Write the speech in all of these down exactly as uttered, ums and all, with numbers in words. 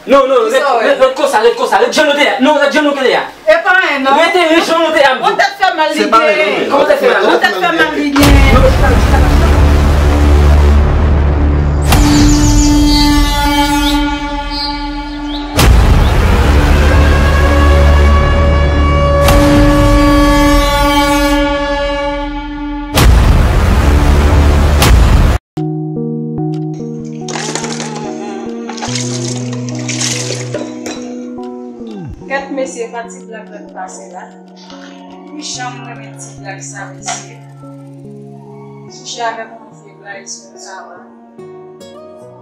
Non, non, ret, ret, ret konsa, ret konsa, ret jan nou te ye a. Non, ret jan nou te ye a. E pa anyen, non. Rete, ret jan nou te ye a, m di w. Yon tèt fè mal li gen. Kòman tèt fè mal? Yon tèt fè mal li gen. Kèt mesye, pa ti blag la k pase la. Wi, jan m renmen ti blag sa, mesye. Kouche avèk yon vye blag sou sa la.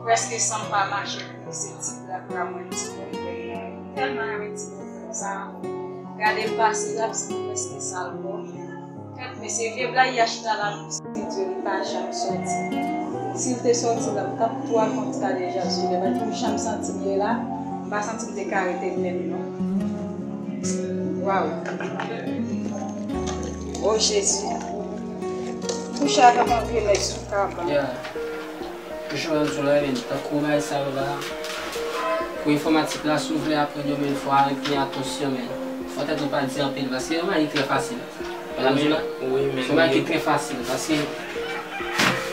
Prèske san m pa mache pou se ti blag la mwen, ti blag la. Tèlman renmen ti blag sa. Gade m pase la, m prèske sal kò. Kèt mesye, vye blag Yach la la, si Dye li pa janm sòti. Si l te sòti la, m t ap twa kontra deja sou li, men pou jan m santi m ye la, m pa santi m te ka rete menm non. Waw. O Jezi. Kouche avèk yon vye nèg sou kabann. Yeah. Kouche avèk sou la, men tankou bagay sa yo la. Pou enfòmatik la, si w vle aprann yo, men fò w gen atansyon, men. Fò tèt ou pa di anpil, paske yon bagay ki trè fasil. Wi, men se yon bagay ki trè fasil, paske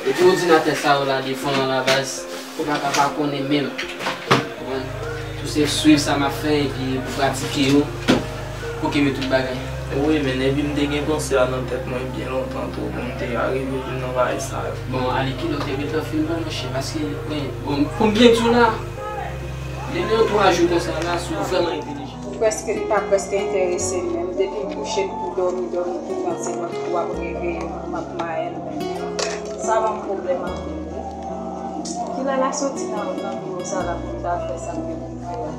depi òdinatè sa yo la devan an la baz, ou pa ka pa konnen menm. Konprann? Tou se swiv sa m ap fè epi pratike yo pou kenbe tout bagay. Wi, men epi m te gen konsèy a nan tèt mwen byen lontan tou pou m te arive vin nan bagay sa yo. Bon, ale kilè w te gentan fin bon, monchè, paske, wi, bon, pou m byen di w la, depi yon twa jou konsa la, si w vrèman entelijan. Ou prèske, li pa prèske enterese m menm. Depi m kouche, m pou dòmi, dòmi, pou pran se mwen ki w ap reveye m, pou m ap mayen m. Sa ban m pwoblèm anpil wi. Kilè l a soti nan, nan biwo sa la pou l ta fè sa m gen pou m fè a?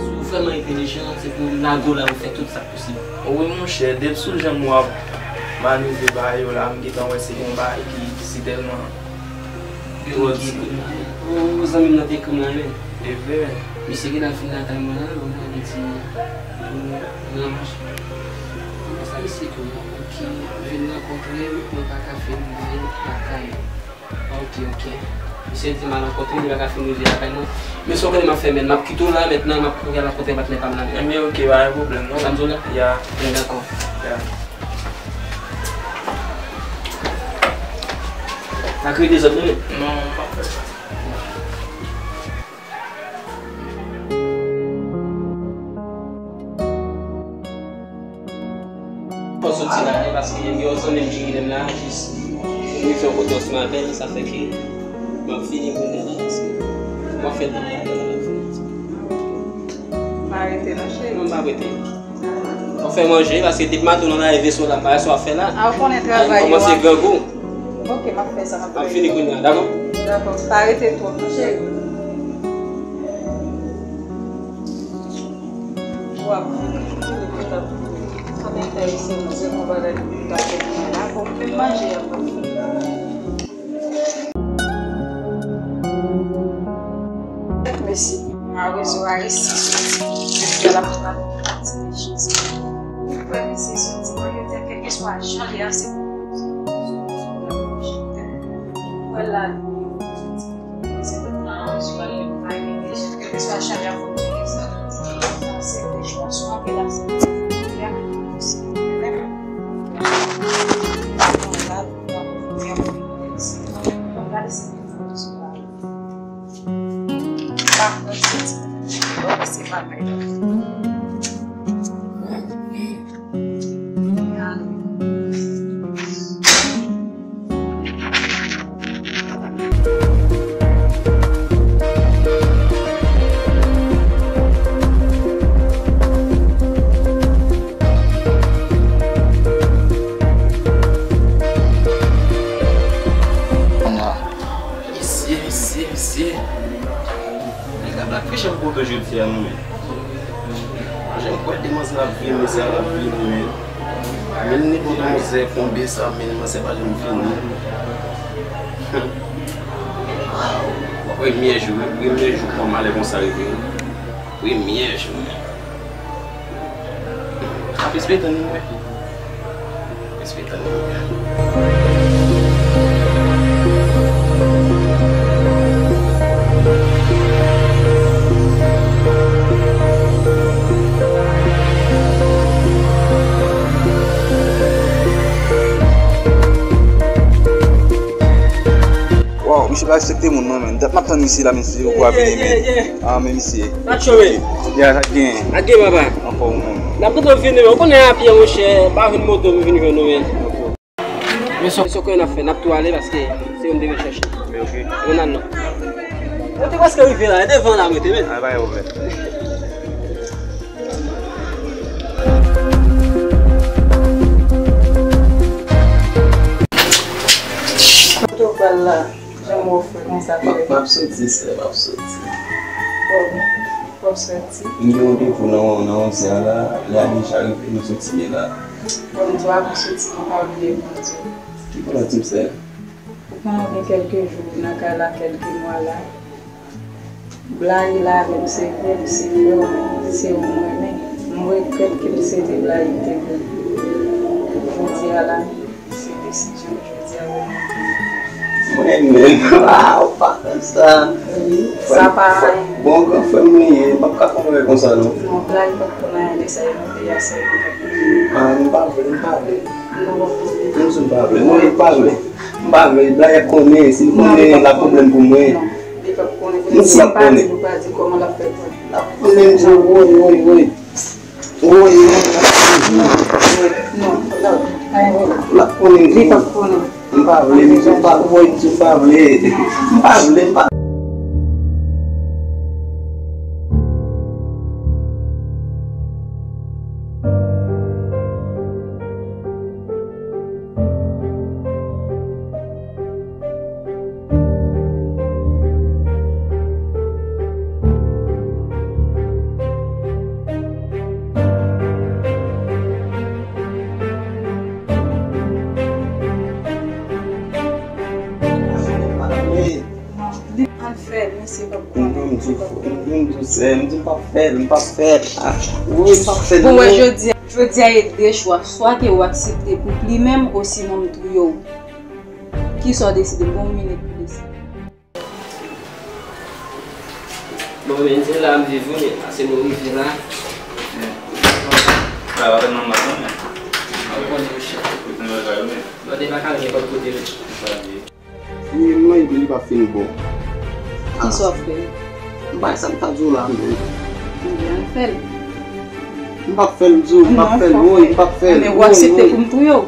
Si w vrèman entelijan, se pou m lage w la pou fè tout sa k posib. Wi, monchè, depi sou jan m wè w ap manevre bagay yo la, m gentan wè se gen yon bagay ki sitèlman twò di. O, zanmi m nan te ekri m la, men. E vre? Misye gentan fin lakay mwen la, mwen di, pou nan mache. Konsa misye di w, ok, vin rankontre m, mwen pa ka fin vin lakay ou. Ok, ok. Misye di m al rankontre l, li pa ka fin rive lakay mwen. Men sa w konnen m ap fè, men m ap kite w la mentnan, m ap kouri al rankontre patnè pa m la, men. Ebyen, ok, pa gen pwoblèm, non. Sa m di w la? Ya. Ebyen, dakò. Ya. Pa kreye dezòd, non, men. Non, m p ap fè sa. Fò soti la, men paske gen yon zanmi m ki rele m la, jis m rive yon kote yon ti maten, sa fè ke m ap vini kounye a la, paske m ap fè tan la, tan la, m ap vini. Pa rete non, cheri. Non, m p ap rete. W ap fè manje, paske depi maten w nan lave veso la, m pa wè sa w ap fè la. A, ou konnen travay yo. Kòmanse grangou. Ok, m ap fè sa, m ap fè. M ap fini kounye a, dakò? Dakò. Pa rete twòp non, cheri. W ap fini, fini, fini, fini. Sa te enterese m, se yon bagay ki ta fè mwen la. Bon, m manje a, bon. Mesye, mawozo a resi soti. Mesye la pran ti mesye. Ou kwè mesye soti, mwen yo di kèlkeswa jan li a, se pou mwen la. Mesye, tout mawozo a li pa gen mesye, kèlkeswa jan li a pou mwen sa. Se de chwa swa ke la se ya. Mesye, mesye, mesye. Nèg la Black Fresh ap pote jodi a non, men. Jan m kwè demwazèl ap vini, mesye ap vini, men. Men nenpòt manzè konbe sa, men manzè pa janm vini. Premye jou, wi, premye jou kòm malè konsa rive, wi. Premye jou, men. Ap espere tann li, men. Ap espere tann li, men. Waw, misye pa respekte moun non, men. Dat m ap tann misye la, men si ou pa vini, men. Ah, men misye. Sa t cho, men. Ya, sa t gen. Sa t gen, papa. Anfòm ou menm? N ap tann w vini, men. Ou konnen a pye, monchè, pa jwenn moto pou vin jwenn ou, men. Men se, se sa n ap fè, n ap tou ale paske se yo m te vin chèche. Men ok. Ou konn al non. Mwen te prèske rive la, e devan la mwen te, men. Ah, pa gen pwoblèm. Kote w pral la? Jan m wè w fre konsa, m ap, m ap soti, sè, m ap soti. Bon, w ap soti? M gen randevou nan, nan onzè a la, lè a deja rive, m soti de la. Bon, m di w avan w soti, m pa bliye pou m di w. Ki pou w di m, sè? Ou konnen w gen kèlke jou nan kay la, kèlke mwa la. Blayi la avè m, se vre, li se frè w, men se ou m renmen. M regrèt ke m sete blayi m te vle. Jodi a la, se desizyon jodi a yo mande. Mwen menm, ah, ou pa fè sa. Wi, sa pa anyen. Bon, gran frè m li ye, m p ap ka fè yon bagay konsa, non. Non, blayi pa t konn anyen de sa, yo nan peyi a sèlman. Ah, m pa vle, m pa vle. M di w m pa vle. Mwen, m pa vle. M pa vle. Blayi ap konnen. Si l konnen, l ap pwoblèm pou mwen. Non, li p ap konnen. Si l ap konnen. L ap konnen, m di w, woy, woy, woy. Woy, woy, woy. Non, non. L ap konnen. Li p ap konnen. M pa vle, m di w m pa, woy, m di w m pa vle. M pa vle, m pa Li ann fè l, misye p ap konnen. M di w, m di w, sè, m di w m p ap fè l, m p ap fè l. Ah, wi, m p ap fè l. Bon, wè, jodi a, jodi a e de chwa. Swa ke ou aksepte pou pli menm, osinon m touye w. Kisa w deside? Bon, minit pou deside. Bon, men se la m viv wi, men ase nou rive la. Sa va fè nan maten, men. Ou konnen, monchè. Ou konnen bagay yo, men. Mwen te pa ka gen lòt kote, men. Sa vle. Li menm li p ap fin bon. Kisa w ap fè? M pa sa m ta di w la menm. Ebyen, ann fè l. M p ap fè l, m di w, m p ap fè l, woy, m p ap fè l. Ebyen, ou aksepte pou m touye w?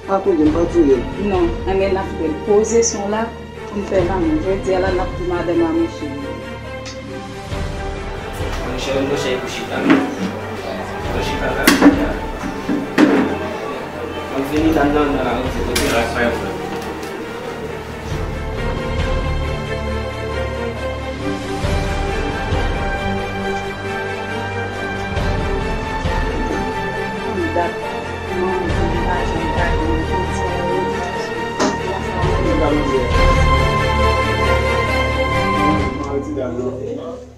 Pa touye m, pa touye m. Non, ebyen, n ap fè l. Poze son la pou n fè lanmou. Jodi a la, n ap di madanm a mouche. Monchè, monchè, pou chita, non. Pou chita la, chita. Mwen vini la nan, nan la, mwen vini la. Mwen pa janm gade yon jodi a yo. Mwen pa janm gade yon jodi a yo.